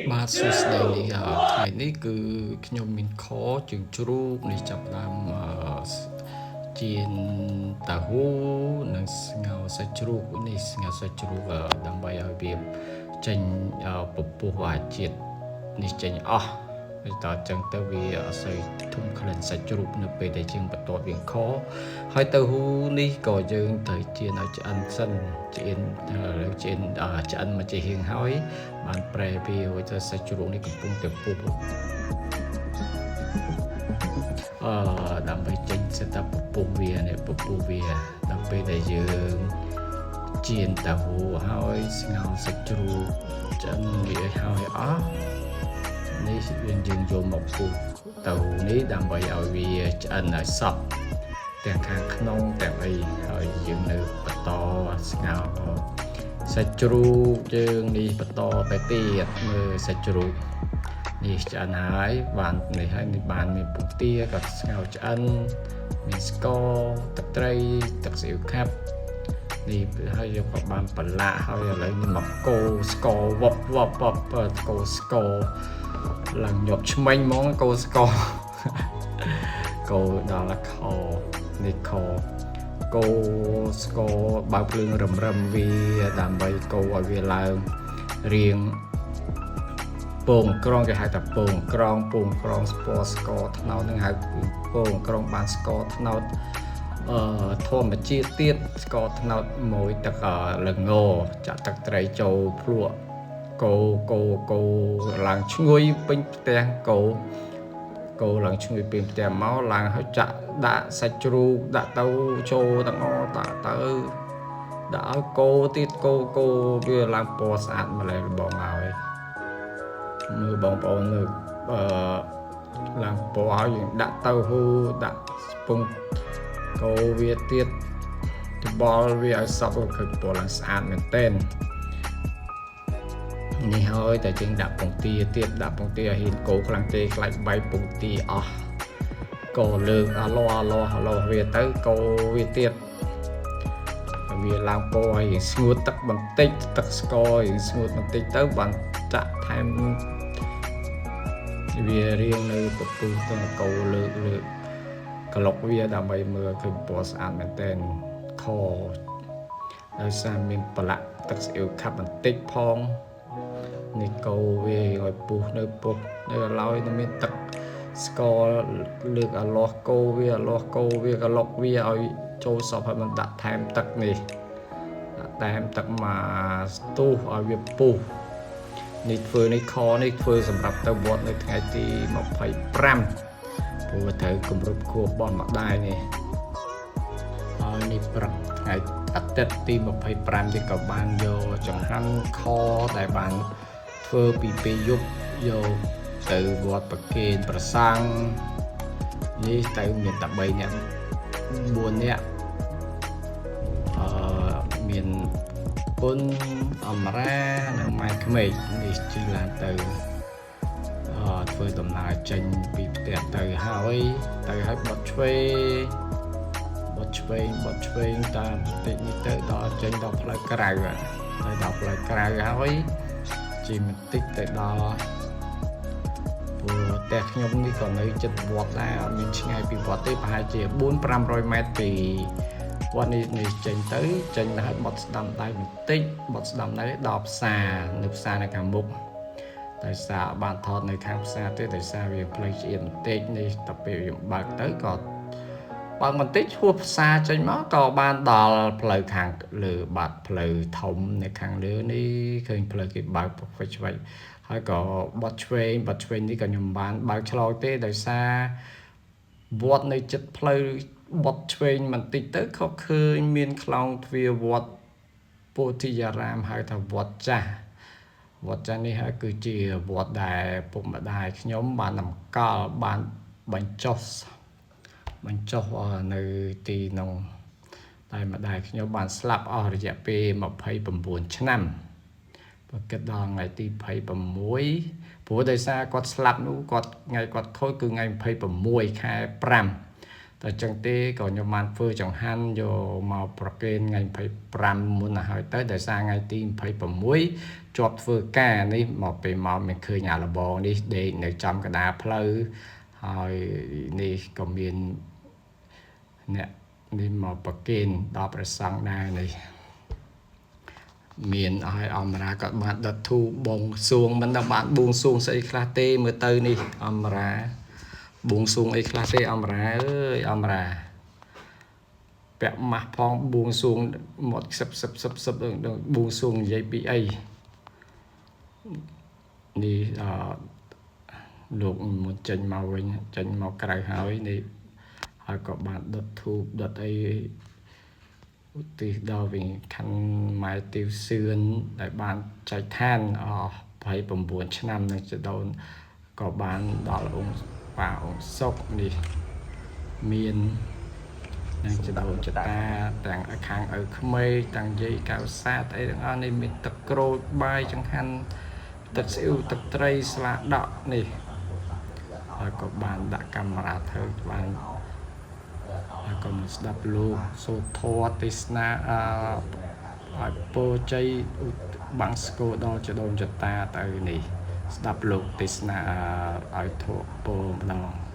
បាទសួស្តីនេះថ្ងៃនេះគឺខ្ញុំមានខជើងជ្រូកនេះចាប់ផ្ដើមចៀនតាហ៊ូនិងស្ងោរសាច់ជ្រូកនេះស្ងោរសាច់ជ្រូកដើម្បីឲ្យវាចេញពពុះអាជាតិនេះចេញអស់ហើយតើចឹងទៅវាអត់សូវធំក្លិនសាច់ជ្រូកនៅពេលដែលយើងបន្ទាត់វាខហើយតៅហ៊ូនេះក៏យើងត្រូវចៀនឲ្យឆ្អិនសិនចៀនឥឡូវចៀនឆ្អិនមកជាហៀងហើយ បានប្រែវារួចទៅសាច់ជ្រូកនេះកំពុងតែពុះអឺដើម្បីចេញសិតតែពពុះវានេះពពុះវាដល់ពេលដែលយើងចៀនតាហ៊ូហើយស្ងោរសាច់ជ្រូកឆ្អិនវាឲ្យហើយអស់នេះយើងយើងយកមកពុះតាហ៊ូនេះដើម្បីឲ្យវាឆ្អិនឲ្យសព្វទាំងខាងក្នុងទាំងអីហើយយើងនៅបន្តស្ងោរ សាច់ជ្រូកយើងនេះបន្តទៅទៀតមើលសាច់ជ្រូកនេះឆ្អិនហើយបាននេះហើយនេះបានមានពងទាក៏ស្ងោរឆ្អិនមានស្ករទឹកត្រីទឹកស៊ីអ៊ូខាប់នេះហើយយើងក៏បានប្រឡាក់ហើយឥឡូវនេះមកកូរស្ករវប់វប់វប់កូរស្ករឡើងញាប់ឆ្មិញហ្មងកូរស្ករ កូរដល់ខនេះខកូរស្ករបើកភ្លើងរឹមរឹមវាដើម្បីកូរឲ្យវាឡើងរៀងពងក្រងគេហៅថាពងក្រងពងក្រងស្ពណ៌ស្ករត្នោតនឹងហៅពងក្រងបានស្ករត្នោតអឺធម្មជាតិទៀតស្ករត្នោតមួយទឹកល្ងចាក់ទឹកត្រីចូលភ្លក់កូរកូរកូរឡើងឈ្ងុយពេញផ្ទះកូរ កូរឡើងឈ្ងុយពេញផ្ទះមកឡើងហើយចាក់ដាក់សាច់ជ្រូកដាក់ទៅចូលទាំងអស់ដាក់ទៅដាក់ឲ្យកូរទៀតកូរកូរវាឡើងពណ៌ស្អាតម្លេះលបងហើយមើលបងប្អូនមើលអឺឡើងពណ៌ហើយយើងដាក់ទៅហ៊ូដាក់ស្ពងកូរវាទៀតច្បល់វាឲ្យសព្វឃើញពណ៌ឡើងស្អាតមែនទែននេះហើយតែជាងដាក់ពងទាទៀតដាក់ពងទាឲ្យហ៊ានកូរខ្លាំងទេខ្លាចបែកពងទាអស់ កូរលើកអាឡោអាឡោអាឡោវាទៅកូរវាទៀតវាឡើងពណ៌ឲ្យស្ងួតទឹកបន្តិចទឹកស្ករឲ្យស្ងួតបន្តិចទៅបានចាក់ថែមវារៀងនៅពពុះទៅកូរលើកលើកក្លុកវាដើម្បីមើលឃើញពណ៌ស្អាតមែនទែនខដោយសារមានប្រឡាក់ទឹកស្អ៊ីវខាប់បន្តិចផងនេះកូរវាឲ្យពុះនៅពុះនៅឡើយនៅមានទឹក ស្ករលើកអាលាស់កូរវាអាលាស់កូរវាក្លុកវាឲ្យចូលសពឲ្យมันដាក់ថែមទឹកនេះដាក់ថែមទឹកមកស្ទុះឲ្យវាពុះនេះធ្វើនេះខនេះធ្វើសម្រាប់ទៅវត្តនៅថ្ងៃទី25ព្រោះត្រូវគម្រប់ខួបរបស់ម្ដាយនេះហើយនេះព្រឹកថ្ងៃអាទិត្យទី25នេះក៏បានយកចង្ហាន់ខដែលបានធ្វើពីពេលយប់យកទៅវត្តប្រគេនប្រសាំងនេះទៅមានតែ3នាក់4នាក់អឺមានពុនអមរានិងម៉ែក្មេកនេះជិះឡានទៅអឺធ្វើដំណើរចេញពីផ្ទះទៅហើយទៅហើយបត់ឆ្វេងបត់ឆ្វេងបត់ឆ្វេងតាមបន្តិចនេះទៅដល់ចេញដល់ផ្លូវក្រៅទៅដល់ផ្លូវក្រៅហើយជិះបន្តិចទៅដល់ ព្រោះផ្ទះខ្ញុំនេះក៏នៅជិតវត្តដែរអត់មានឆ្ងាយពីវត្តទេប្រហែលជា4 500ម៉ែត្រពីវត្តនេះនេះចេញទៅចេញទៅឲ្យបត់ស្ដាំដៃបន្តិចបត់ស្ដាំដៃដល់ផ្សារនៅផ្សារនៅខាងមុខដោយសារបានថតនៅខាងផ្សារទេដោយសារវាផ្លូវឆ្អៀតបន្តិចនេះតែពេលយើងបើកទៅក៏បើកបន្តិចហួសផ្សារចេញមកក៏បានដល់ផ្លូវខាងលើបាត់ផ្លូវធំនៅខាងលើនេះឃើញផ្លូវគេបើកផ្វិចឆ្វិចហើយក៏បត់ឆ្វេងបត់ឆ្វេងនេះក៏ខ្ញុំបានបើកឆ្លងទេដោយសារវត្តនៅចិត្តផ្លូវបត់ឆ្វេងបន្តិចទៅក៏ឃើញមានខ្លោងទ្វារវត្តពោធិយារាមហៅថាវត្តចាស់វត្តចាស់នេះហើយគឺជាវត្តដែលពុកម្ដាយខ្ញុំបានតម្កល់បានបញ្ចុះបញ្ចុះនៅទីនោះតែម្ដាយខ្ញុំបានស្លាប់អស់រយៈពេល29ឆ្នាំបើគិតដល់ថ្ងៃទី26ព្រោះដោយសារគាត់ស្លាប់នោះគាត់ថ្ងៃគាត់ខូចគឺថ្ងៃ26ខែ5 តែចឹងទេក៏ខ្ញុំបានធ្វើចង្ហាន់យកមកប្រគេនថ្ងៃ25មុនទៅហើយទៅដោយសារថ្ងៃទី26ជាប់ធ្វើការនេះមកពេលមកមានឃើញអាលបងនេះដេកនៅចំកណ្ដាលផ្លូវហើយនេះក៏មានអ្នកនេះមកប្រគេនដល់ព្រះសង្ឃដែរនេះមានឲ្យអមរាក៏បានដុតធូបបងសួងមិនដឹងបានបួងសួងស្អីខ្លះទេមើលទៅនេះអមរាបួងសួងអីខ្លះទេអមរាអើយអមរាពាក់ម៉ាស់ផងបួងសួងមាត់ខ្សឹបសឹបសឹបសឹបបួងសួងនិយាយពីអីនេះអលោកមុនចេញមកវិញចេញមកក្រៅហើយនេះហើយក៏បានដុតធូបដុតអីឧទ្ទិសដល់វិញខណ្ឌម៉ែទាវសឿនដែលបានចែកឋានអស់29ឆ្នាំនឹងចដូនក៏បានដល់អង្គប៉ាអង្គសុកនេះមាននឹងចដូនចតាទាំងខាងឪក្មេកទាំងយាយកៅសាតអីទាំងអស់នេះមានទឹកក្រូចបាយចង្ហាន់ទឹកស្អ៊ូទឹកត្រីស្លាដក់នេះហើយក៏បានដាក់កាមេរ៉ាទៅបានហើយក៏មកស្ដាប់លោកសូត្រធម៌ទេសនាអឺឲ្យពរជ័យបាំងស្គរដល់ចដូនចតាទៅនេះស្ដាប់លោកទេសនាឲ្យធម៌ពរម្ដង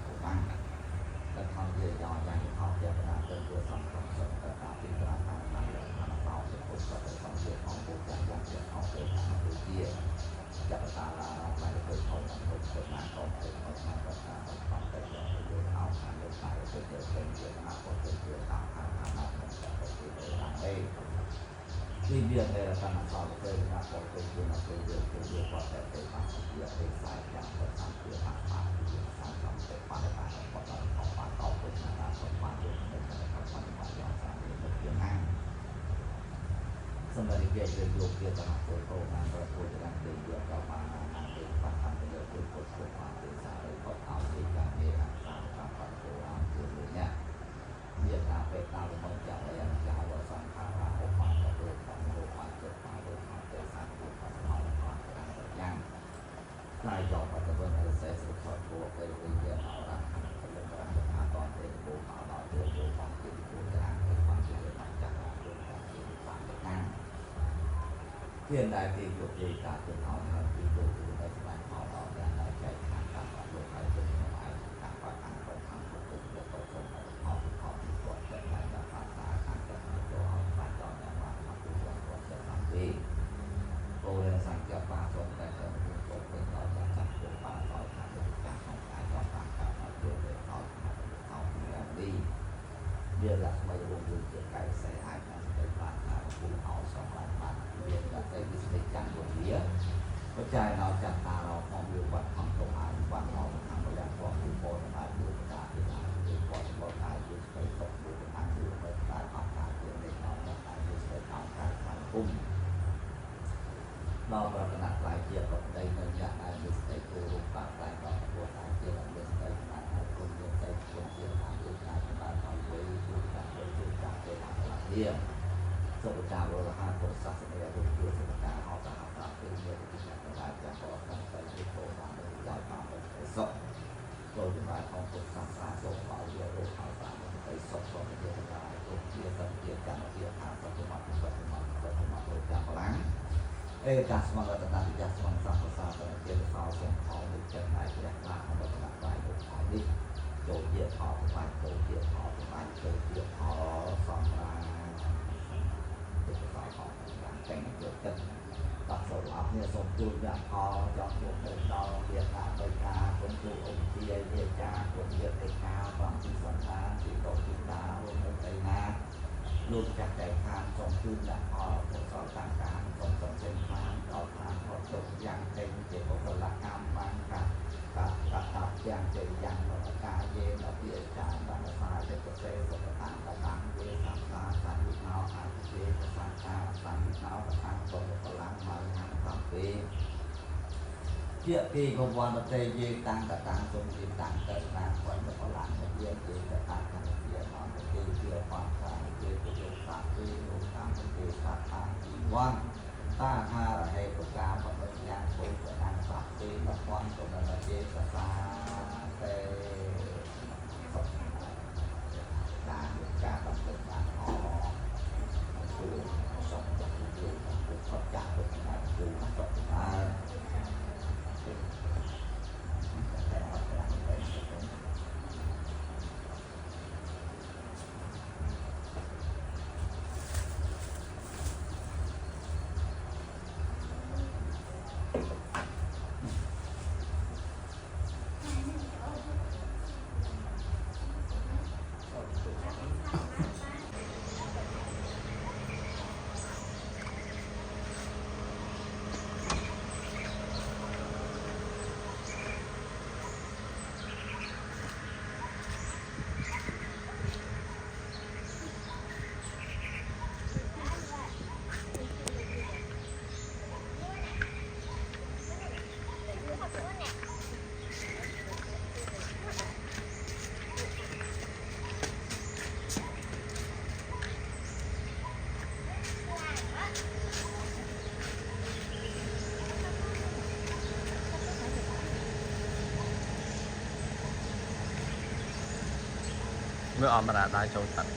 មើលអមរាដៃចូលទឹក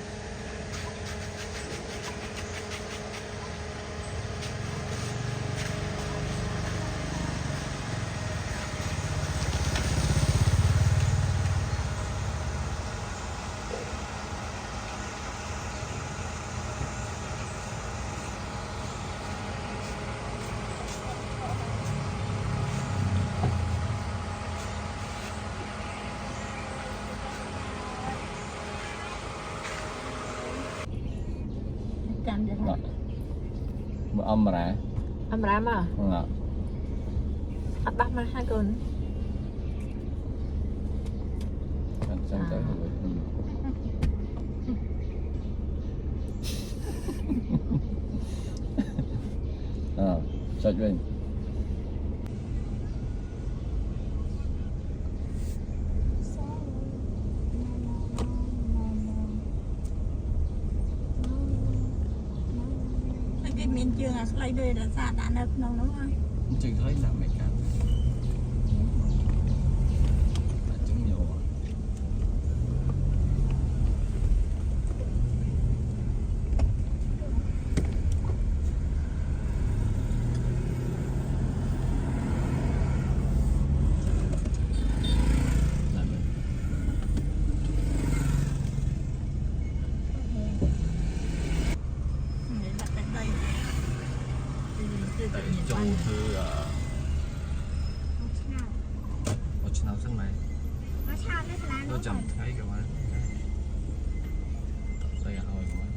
ចាំទៀត មើលអមរា អមរាមក ងើ អត់ដោះមកហើយកូន អត់ចាំទៅរួចអើចុចវិញ ហើយគេមានជើងអាស្លៃដូចរសាដាក់នៅក្នុងនោះហើយ ជើងខ្លីណាស់មិនកាត់អញ្ចឹងយកណាស់មែន នេះដាក់តែដីគឺ តែចូលធ្វើអ មកឆ្នោត មកឆ្នាំសិនម៉ែ មកឆ្នោតនៅសាលា ទៅ នោះ ចាំថ្ងៃក៏បានតែឲ្យមក